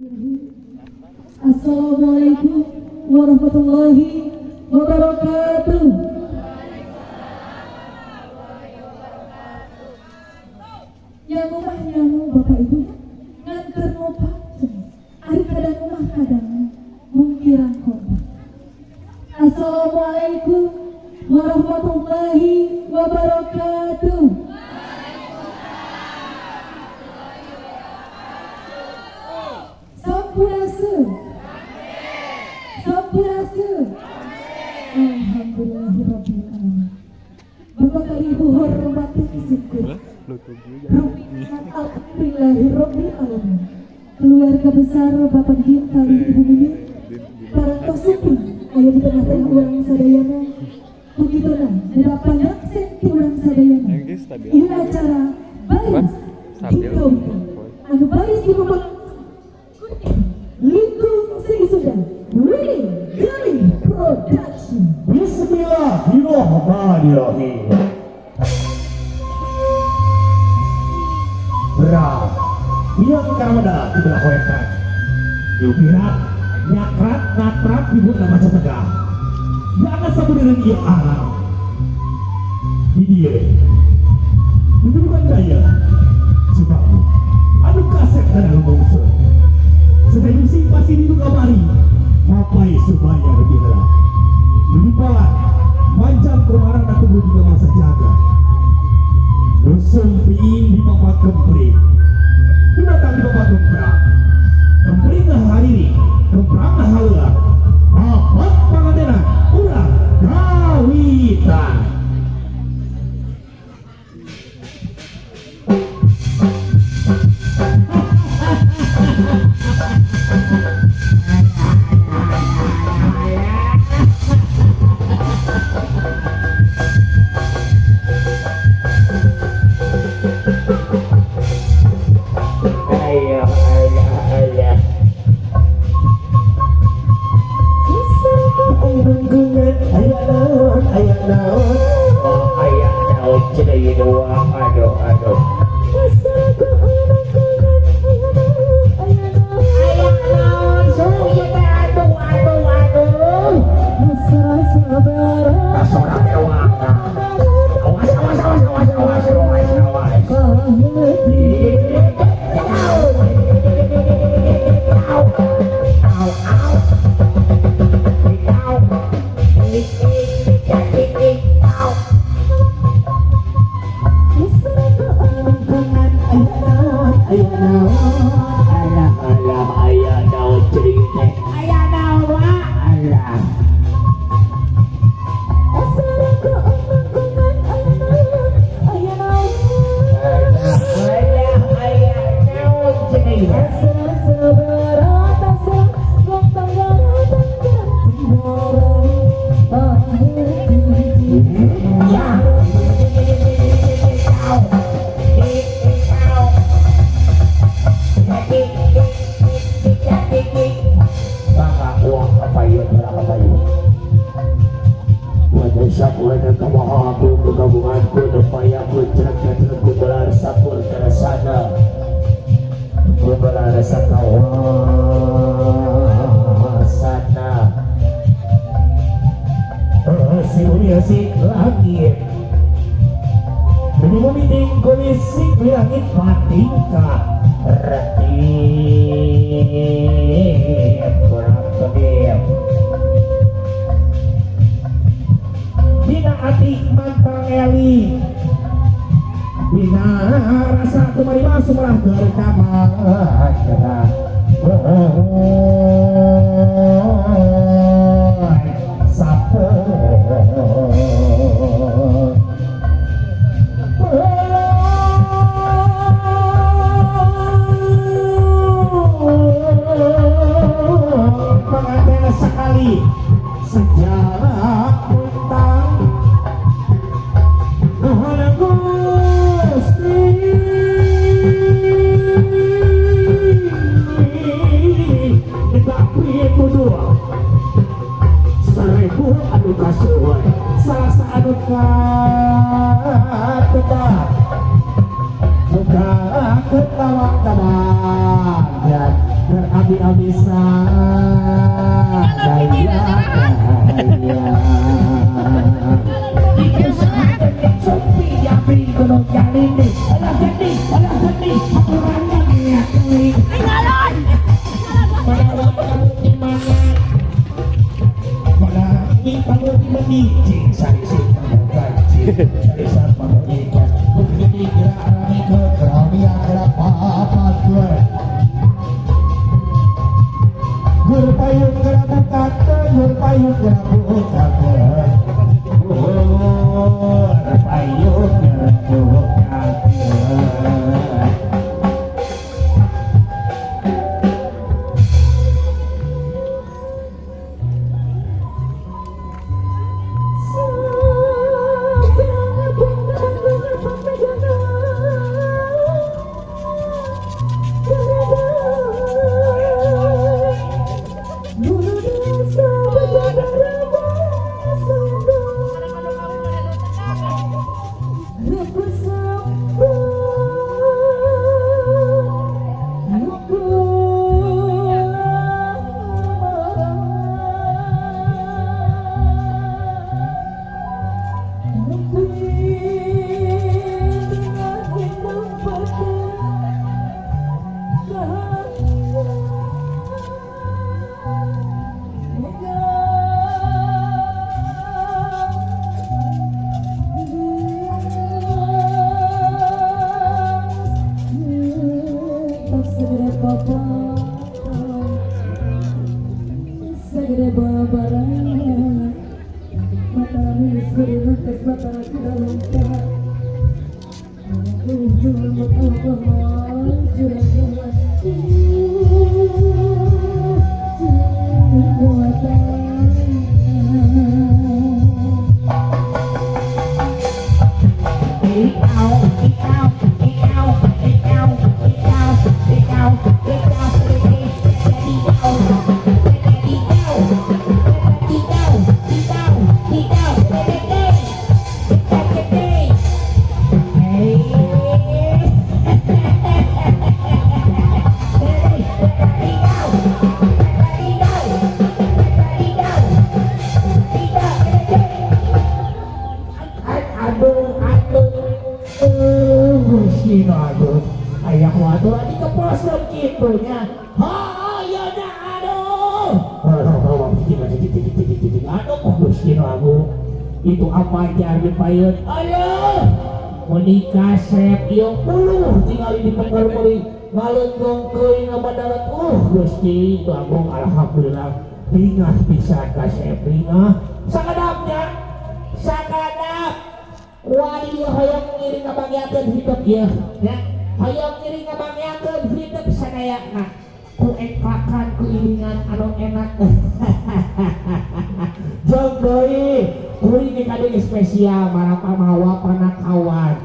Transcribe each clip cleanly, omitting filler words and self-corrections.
Assalamualaikum warahmatullahi wabarakatuh. Yang rumah nyangu bapak ibu ngan keur ngopak ari kadang rumah kadang mungkiran korban. Assalamualaikum warahmatullahi wabarakatuh. Sampurasun. Sampurasun. Alhamdulillahirabbil alamin. Bapak kali ibu hormati syukur. Alhamdulillahirabbil alamin. Keluarga besar Bapak Didin kali Ibu Mimin parantos sumping aya di tengah-tengah urang sadayana. Kukituna neda panyaksen ti urang sadayana. Ieu acara baris dikawitan. Anu baris dibuka Lingkung Sigi Sunda Winning Gali Production. Bismillahirrahmanirrahim. Berat yang karawada di belah wetan. Yupirat, nyakrat, natrat di buta maca tegah. Jangan sabudireun ieu alam. Di dieu. Itu bukan gaya. Sebab anu kasep kana lumungseun. Sedaya sing pasti di kamari. Mapai supaya lebih heula. Di pola manjang kumaran aku juga masa jaga. Nusumping di papat kempring. Datang di papat kemprang. Kempring ngahariri, kemprang ngahaleuang. Papat pangantenan urang kawitan. Ayo, ayo, ayo. Aya naon, aya naon. Oh, aya naon cenah ieu dua. Aduh, aduh. Aya naon suruh ieu teh aduh, aduh, aduh. Kasora mewah. Awas, awas, awas, awas, awas, awas, awas. Au, au, au. Au. Au. Aya naon, Alah, alah, aya naon cenah teh. Aya naon wa? Alah. Alah, alah, aya naon cenah ieu. Ya. Au. Au. Maka uang kapayun, kapayun. Wajah sapuan kamahaku kegabunganku nepayaku cerek-cerek belar sapur kerasana belar sakawasana si bumi si langit bumi bumi tingkuli si langit patingkah retip kurang kedip Dina ati mantang eli Dina rasa kumarima sumarah gerkama sapo pengantin sekali sejak puntang nuhun Gusti Abi-abi sadaya. Itu apa jar dipayun alah menikah sep ieu uluh tingali di penggal meuli ngaleunggong keuing ngabadarat Gusti Agung alhamdulillah bingah pisan ka sep bingah sakadapnya sakadap wali hoyong ngiring ngabagiakeun hidup ieu nya hoyong ngiring ngabagiakeun hidup sadayana ku engkakan ku ilingan anu enak jeung deui kuring kade spesial marapa mawa panakawan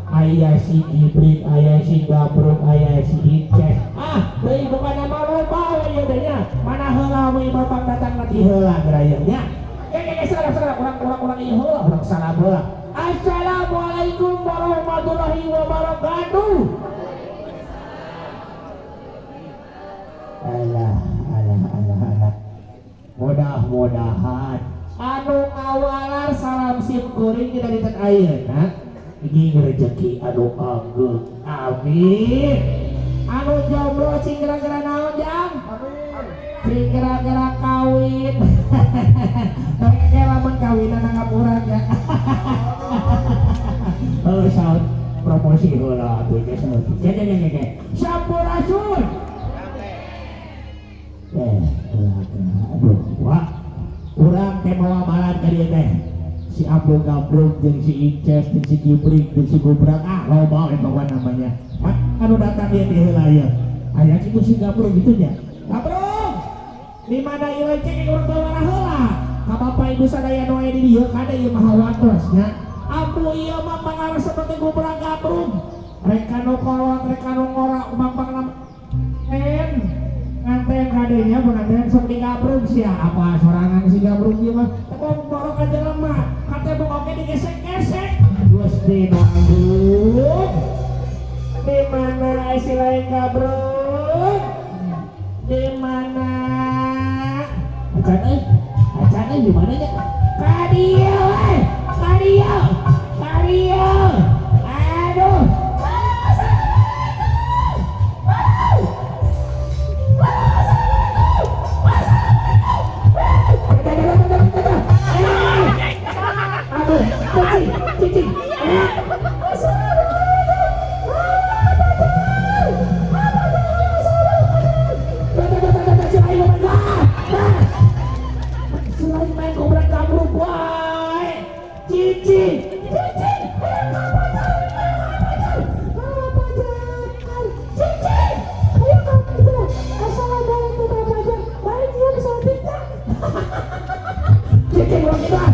aya si Gibrik aya si Gabruk aya si Inces ah deui bukan nama loba we ieu teh nya mana heula we bapak datang lagi heula gerayang nya ke salam salam urang ieu heula urang salam heula. Assalamualaikum warahmatullahi wabarakatuh. Alah alah alah alah mudah-mudahan anu ngawalar salam sim kuring kita dinten ayeuna iki rezeki anu ageng amin. Anu jomblo cing gara-gara naon jang amin cing gara-gara kawin engke lamun kawinan nanggap urang ya heuh saut promosi heula atuh geus saut sampurasun. Aduh wah urang teh mawa balan ka dieu teh si Ambo Gabrung jeung si Inces jeung si Gibrik jeung si Gubrak ah loba we pokona namanya anu datang dieu di heula ieu aya kitu si Gabrung kitu nya Gabrung di mana ieu cek urang bawa heula ka bapak ibu sadaya nu aya di dieu kade ieu mah hawatos nya Ambo ieu mah pangaresep teh Gubrak Gabrung rek kanu kolot rek kanu ngora mangpangna nganten kadenya penganten sok digabrung sia apa sorangan si gabrung ieu mah tepung borok aja lemah katebong oge digesek-gesek Gusti nu agung di mana si lain gabrung Di mana? Acan euy. Acan euy di mana nya? Ka dieu we. Ka dieu. Ka dieu. Aduh. Aduh, cicing, cicing. Selain main gobrak gabruk wae. Cicing, cicing. Cicing ulang kita.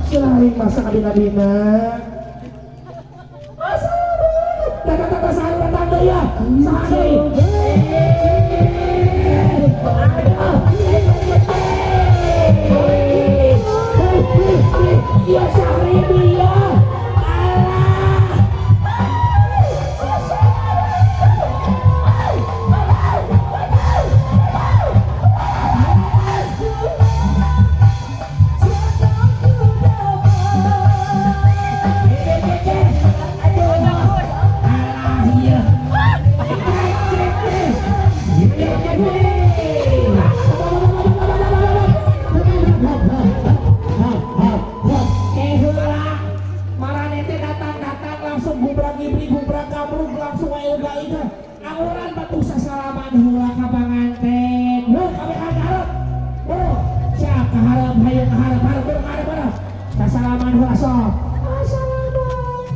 Selain masa kabina-bina. Tata tata sahur datang deui ya. Saha deui? Aduh. Ya Syahrini ya. Alah. Alah iya. Marane teh datang-datang langsung gubrak gibri gubrak gabruk langsung wae uga ieu. Angguran batu sasalaman heula ka panganten. Heuh kabeh ka hareup. Oh, siap ka hareup hayu ka hareup hareup hareup hareup hareup. Sasalaman heula sok. Assalamualaikum.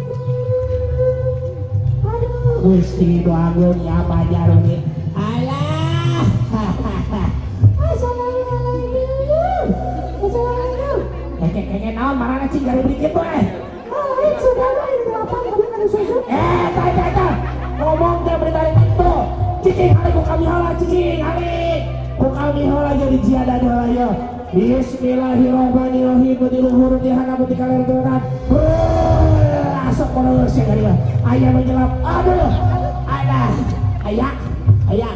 Aduh. Gusti doa agung ya pajaruni. Alah. Assalamualaikum. Assalamualaikum. Keke-keke naon marana cing gari dikit we. Oh, lain saudara ini delapan kami ada susu. Eh, tai tai tai. Ngomong teh beri tarik itu. Cicing halik ku kami heula cicing halik. Ku kami heula jadi jiadan heula ye. Bismillahirrahmanirrahim. Di luhur di handap di kaler donan. Asok kono sing ari. Aya menyelam. Aduh. Alah. Aya. Aya.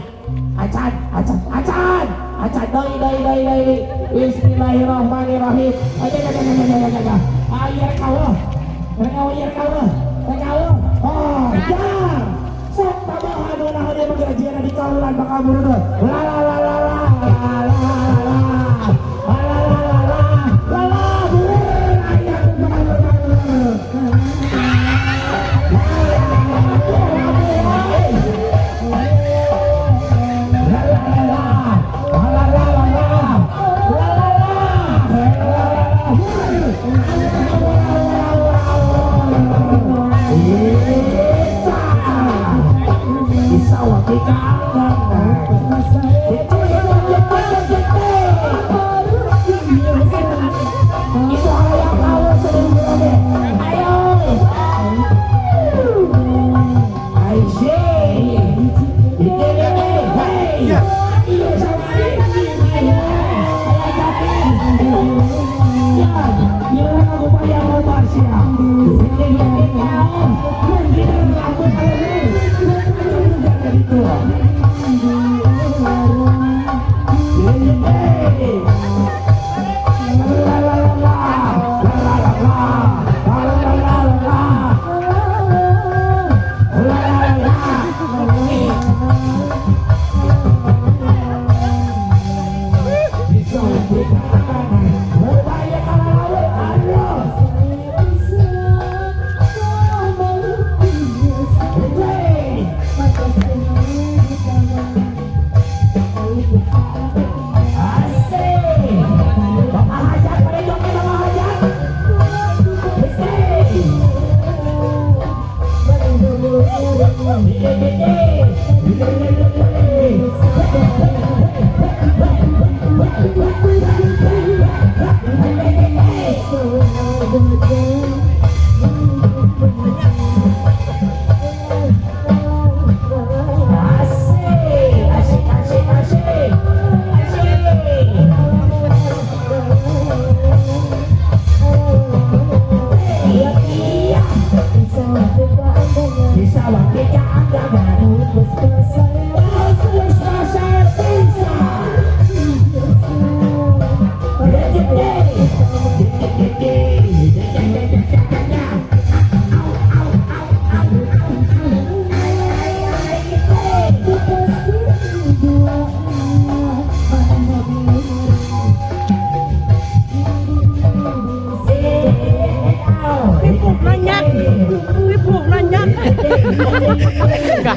Acan, acan, acan. Acan deui deui deui deui. Bismillahirrahmanirrahim. Aja aja aja aja aja aja. Aya rek kaweuh. Rek kaweuh rek kaweuh. Rek kaweuh. Oh, jar. Sok tambahan ulah dia mengerajian di kaulan bakal bunuh. La la la la la la la la. La la la la la la la bunuh. Aya bakal bunuh. La la la la. La la la la la. La la la. La la la. Bisa. Bisa waktu kandang.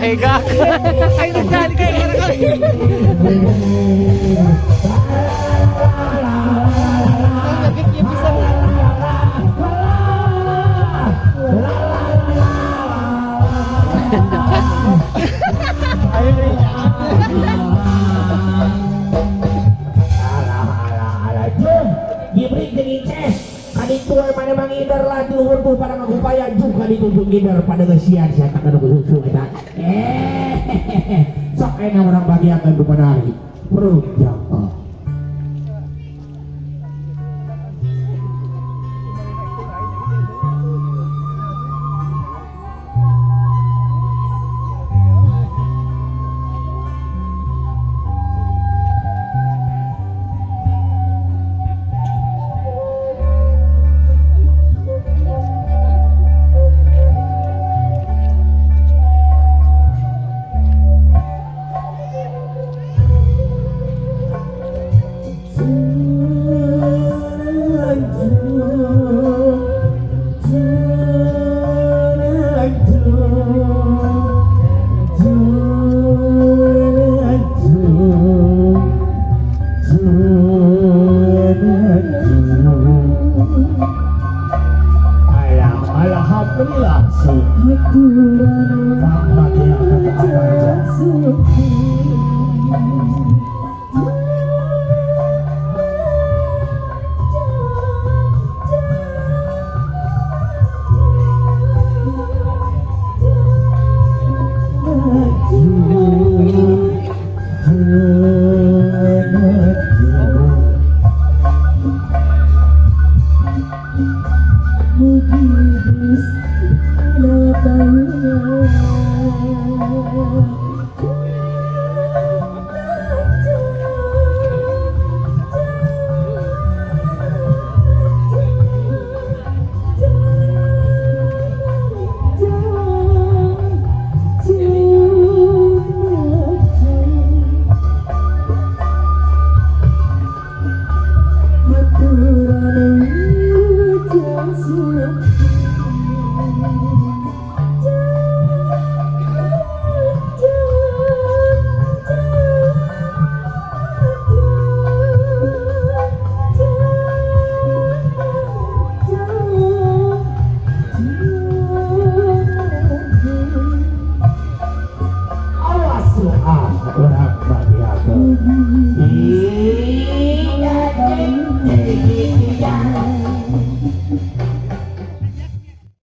Kahigak. Ay, nagdali kayo para kali. Alah alah alah jom diberi jeung inces kaditu we mana mangider lah di luhur tuh pada ngagupaya jum kaditu jung ngider pada geusian sia tak kana susu eta sok enak orang bagiakeun ku panari perut jangka. Alhamdulillah sih. Awas ah orang bagiakeun.